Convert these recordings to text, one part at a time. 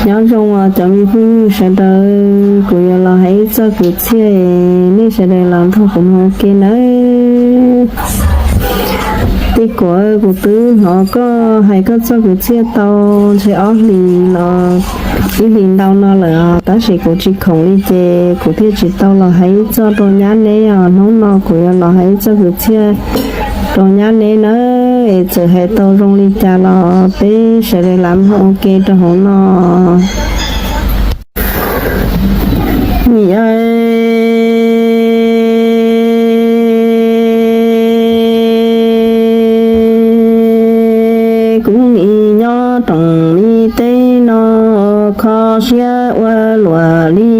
Nyob zoo os cov me phooj ywg sawv daws, kuv yuav los hais ib txoj kwv txhiaj, nej sawv daws los nrog kuv mloog ua ke nawb. Tij Kuam, kuv twb hnov koj hais koj txoj kwv txhiaj tau ntshe ob hlis los ib hlis ntau no lawm os, tab sis kuv tsis khoom li ces kuv thiaj tsis tau los hais ib txoj rau nyab neb os. Hnub no kuv yuav los hais ib txoj kwv txhiaj rau nyab neb nawb, es txawm hais tau zoo li cas los peb sawv daws lam mloog ua ke rau hauv no. Niam, kuv nim nyob rooj mi teb no, kho siab ua luam li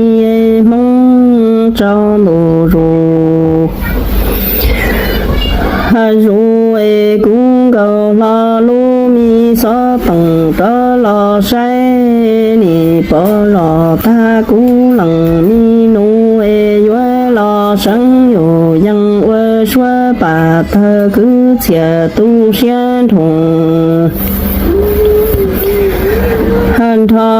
Hmoob tsaus ntuj zus. Hais zus es kuv nkaus hlo lub me xov tooj rov los saib, nim pom zog tag kuv leej me nus es yuav los seev yus yees ua suab pam tawg kwv txhiaj tu siab nrug. Hais nrho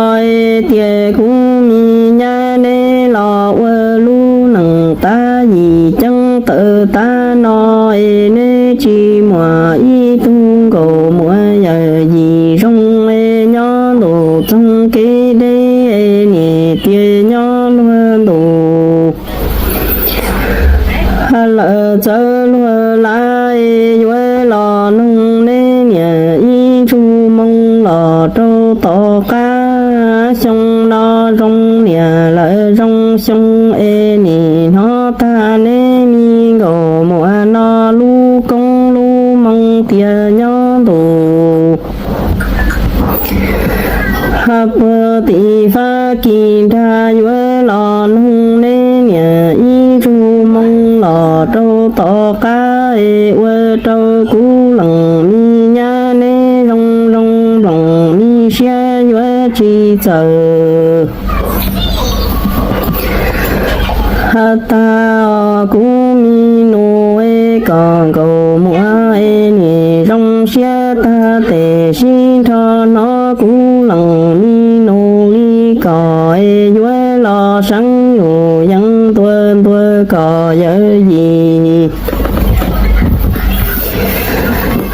tias kuv me nyab neb los ua lub neej tab yim ceeb tawm tab no es neb tsis muaj ib tug nkauj muam yawm yim zoo es nyob ntuj txoog kev deb es niam tias nyob luag ntuj. Hais lawm txawv luag lawm es yuav los noog neb niam ib ntsug moo los rau tom qab. Xyoo no zoo niam lawm zoo xyoo es nim hnov tag neb me nkauj muam no lub koob lub moo tias nyob ntuj. Hais puag tim Fab Kis nrag yuav los noog neb niam ib ntsug moo los rau tom qab es ua rau kuv leej me nyab neb zoo zoo nplooj me siab yuav tsis txawm. Hais tag kuv me nus es kom nkauj muam es nim zoo siab tag tes sib nrho hnov kuv leej me nus li kom es yuav los seev yus yees ntua ntua kom yawm yim.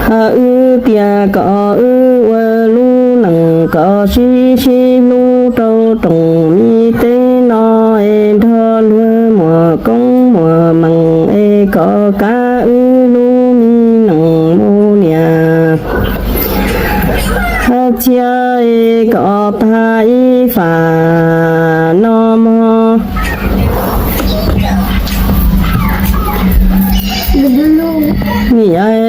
Hais wb tias kom wb ua lub neej kom sib sib hlub rau rooj mi teb no es nrog luag muaj koob muaj meej es kom kav wb lub me neej mus niam. Hais txhia es kom tag ib fam no mog. Niam,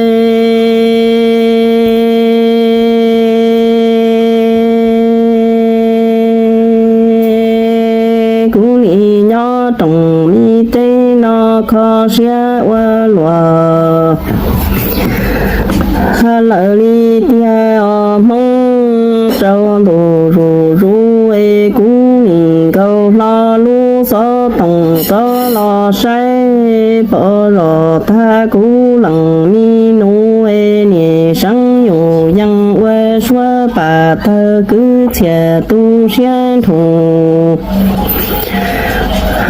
kuv nim nyob rooj mi teb no kho siab ua luam. Hais lawm li tiag os Hmoob tsaus ntuj zus zus es kuv nim nkaus hlo lub xov tooj rov los saib, pom zog tag kuv leej me nus es nim seev yus yees ua suab pam tawg kwv txhiaj tu siab nrug.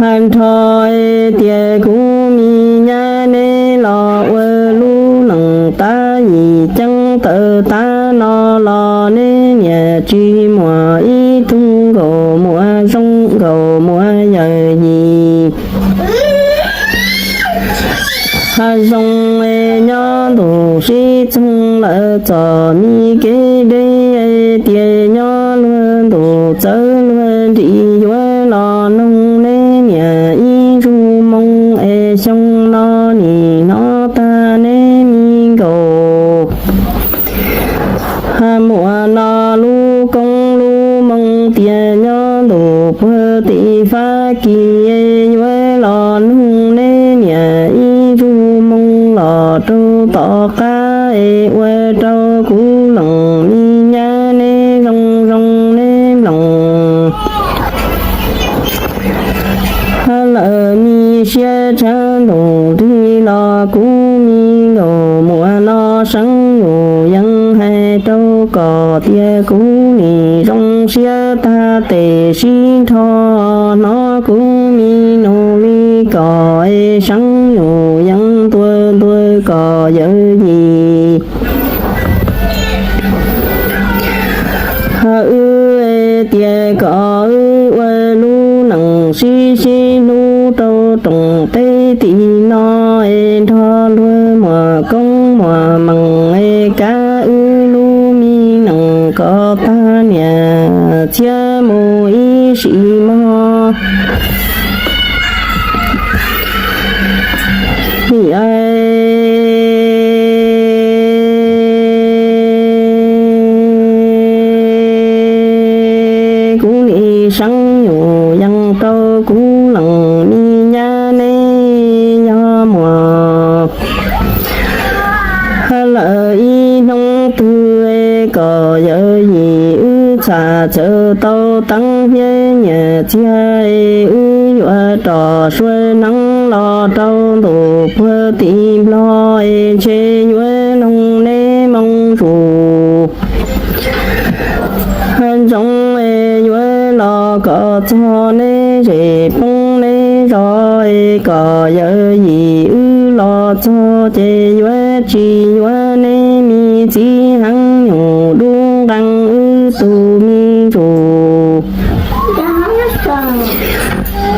Hais nrho tias kuv me nyab neb los ua lub neej tab yim ceeb tawm tab no los neb niam tsis muaj ib tug nkauj muam zoo nkauj muam yawm yim. Hais zoo es nyob ntuj sib txoog lawm txom nyem kev deb, tias nyob luag ntuj txawv luag nrim yuav los noog neb niam ib ntsug moo es xyoo no nim hnov tag neb me nkauj muam no lub koob lub moo tias nyob ntuj puag tim Fab Kis es yuav los noog neb niam ib ntsug moo los rau tom qab es ua rau kuv leej me nyab neb zoo zoo neb mloog. Hais lawm mi siab tshaj ntuj nrig los kuv me nkauj muam no seev yus yees hais rau koj tias kuv nim zoo siab tag tes sib nrho, hnov kuv me nus li kom es seeb yus yeej ntua ntua kom yawm yim. Wb tias kom wb ua lub neej sib sib hlub rau rooj teb tim no es nrog luag muaj koob muaj meej es kav wb lub me neej kom tag niam txiag mus ib sim mog. Nim kuv nim seeb yus yeej rau kuv leej me nyab neb yog muaj lawm ib hnub twg kom yawm yim wb txhaj txawm tau teeb nyiaj txiag, wb yuav rov sua hneev los rau ntuj puag tim Nplog es ntshe yuav noog neb moo zus. Ntsoov es yuav los kom txog neb zej poob neb zos es kom yawm yim wb los txog ces yuav tsis yuav neb me txiv heev nyuj dub nqee wb tus me ntsuj.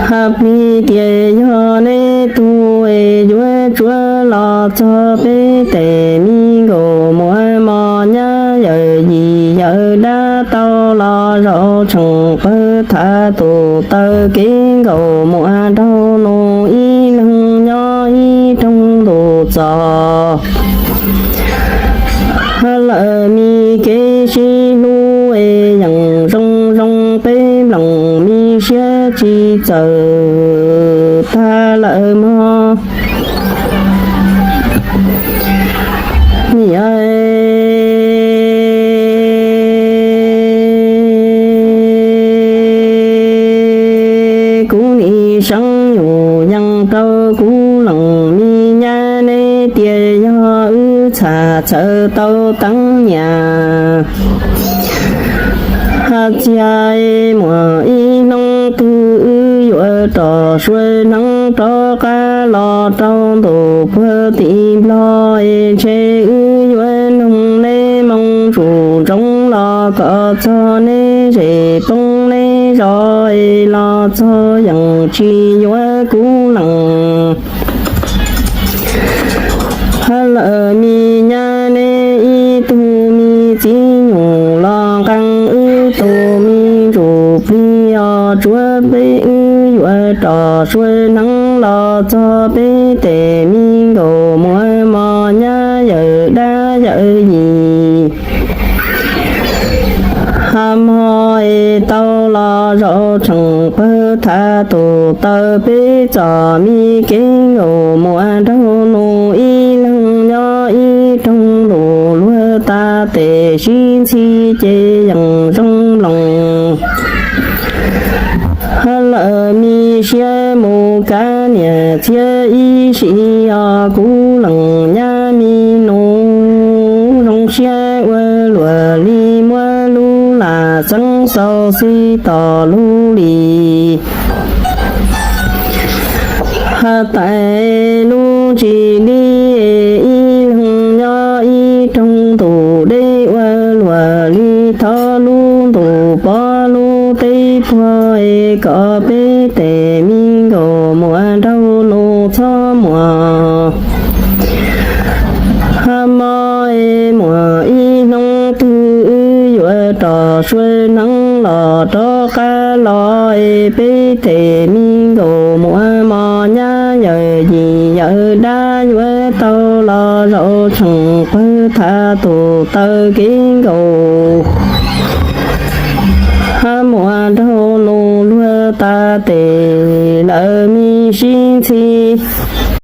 Hais plig tias yog neb tug es yuav tsuav los txog peb tes me nkaus muaj mos nyab yawm yim yawm dab tau los zaum tseem pawg thav tus taw kev nkaus muaj nraug nus ib leeg nyob ib rooj ntuj txos. Lawm mi kev sib hlub es yeej zoo zoo peb nplooj mi siab tsis txawm tag lawm mog. Nim kuv nim seeb yus yeej rau kuv leej me nyab neb tias yog wb txhaj txawm tau teeb nyiaj txiag, muaj ib hnub twg wb yuav rov sua hneev rov qab los rau ntuj puag tim Nplog es ntshe wb yuav noog neb moo zus ntsoov los kom txog neb zej poob neb zos es los txog yeej tsis yuav kuv leej. Lawm mi nyab neb ib tug me txiv nyuj los nqee wb tus me ntsuj plig os, tsuav peb wb yuav rov sua hneev los txog peb tes me nkaus muaj mos nyab yawm dab yawm yim. Hais mog es tau los zaum tseem pawg thav tus taw peb txom me kev nkaus muaj nraug nus ib leeg nyob ib rooj ntuj luag tas tes sib ntxhi ces yeej zoo mloog. Lawm mi siab mus kav niam txiag ib sim os, kuv leej nyab me nus zoo siab ua luaj li muab lub lam xeeb xaus xis tos lub li. Hais tais lub ntsis li ib leeg nyob ib rooj ntuj deb ua luaj li thov lub ntuj pov lub teb puag es kom peb tes me nkaus muaj nraug nus txhob muaj. Hais mog es muaj ib hnub twg wb yuav rov sua hneev los rov qab los es peb tes me nkaus muaj mos nyab yawm yim yawm dab yuav tau los zaum tseem pawg thav tus taw kev nkaus. Hais muaj nraug nus luag tas tes lawm mi sib ntxhi